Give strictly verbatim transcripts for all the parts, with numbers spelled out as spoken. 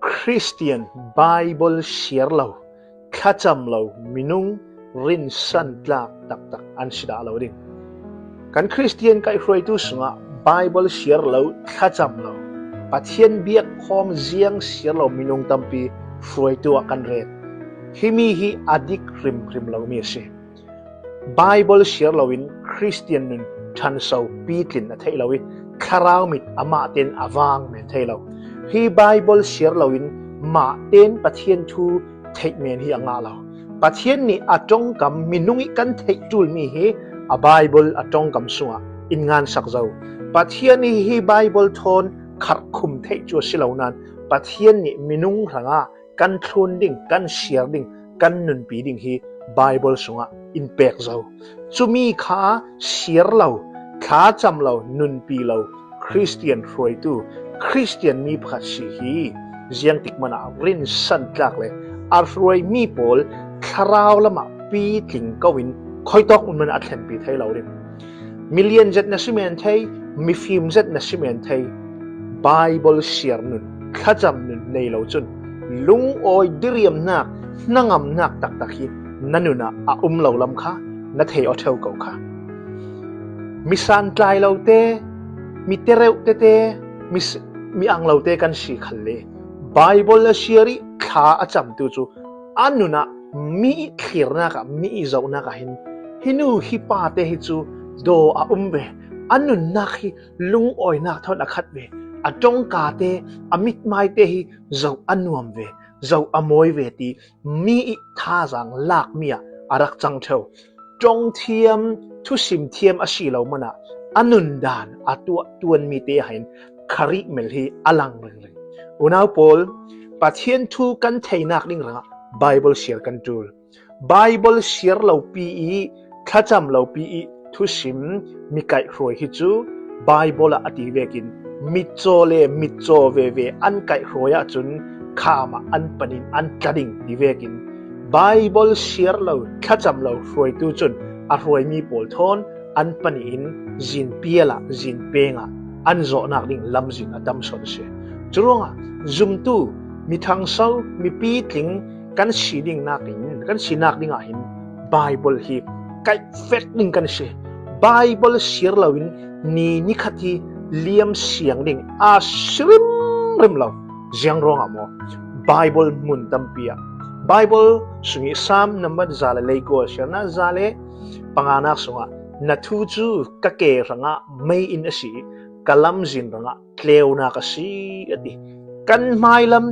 Khristian Bible siar lo, thlacham lo minung rinsantlak taktak an si dah lo ding. Kan Khristian kaihruaitu sungah Bible siar lo, thlacham lo, Pathian biakkhawm ziang siar lo minung tampi hruaitu ah kan ret. Himi hi a dik hrimhrim lo mi a si. Bible siar loin Khristian nun ṭhanso pitlin a theih lo hi, thlarau mit amah ten a vang men theih lo. Hi Bible siar loin mah ten Pathian thu theih men hi a ngah lo. Pathian nih a ṭawngkam minung i kan theih tul mi hi a Bible a ṭawngkam sungah in ngansak zo. Pathian nih hi Bible thawn kharh khum theih chu a si lo nan, Pathian nih minung hrangah kan thlun ding, kan siar ding, kan nunpi ding hi Bible sungah in pek zo. Chumi kha siar lo, thlacham lo, nunpi lo Khristian hruaitu, Khristian mi pakhat si hi ziangtik manah rinsantlak le a hruai mi pawl thlarau lamah pitling ko in khoi tawk mun manah a thlenpi thei lo ding. Milian zet na si men thei, mifim zet na si men thei, Bible siar nun, thlacham nun nei lo chun, lungawi diriamnak, hnangamnak taktak hi na nunah a um lo lam kha na thei aw theu ko kha. Mi santlai lote, mi tereuh tete, mi s-, mi ang lote kan si khan le, Bible a siar i thla a chamtu chu a nunah mi i thlirnakah, mi i zohnakah hin, hi nu hi pate hi chu daw a um ve, a nunnak hi lungawinak thawn a khat ve, a ṭawngkate, a mitmaite hi zoh a nuam ve, zoh a mawi ve ti mi i thazang lak mi ah a rak chang theu. Ṭawng thiam, thusim thiam a si lo manah a nun dan a tuah tuan mite ah hin kharih mel hi a lang ringring. Unau pawl, Pathian thu kan theinak ding rangah Bible siar kan tul. Bible siar lopi i, thlacham lopi i thusim mi kaihruai hi chu Bible ah a ti vekin, mitchaw le mitchaw veve an kaihruai ah chun kham ah an panin an tla ding ti vekin, Bible siar lo, thlacham lo hruaitu chun a hruai mi pawl thawn an pani in zin pial ah, zin peng ah an zawhnak ding lamzin a tam sawn si. Churuangah zumtu, mi thangso, mi pitling kan si ding nakin, kan sinak dingah hin Bible hi kaih fek ding kan si. Bible siar loin ni ni khat hi liam siang ding a si rimrim lo. Ziang ruangah maw, Bible mun tampi ah, Bible sung i Psalm number za le leikua siarna za le panganak sungah, na thu chu ka ke rangah mei in a si, ka lamzin rangah tleunak a si, a ti. Kan hmailam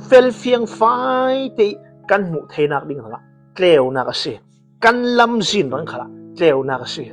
felfiang faite i kan hmuh theinak ding rangah tleunak a si. Kan lamzin rang khalah tleunak a si.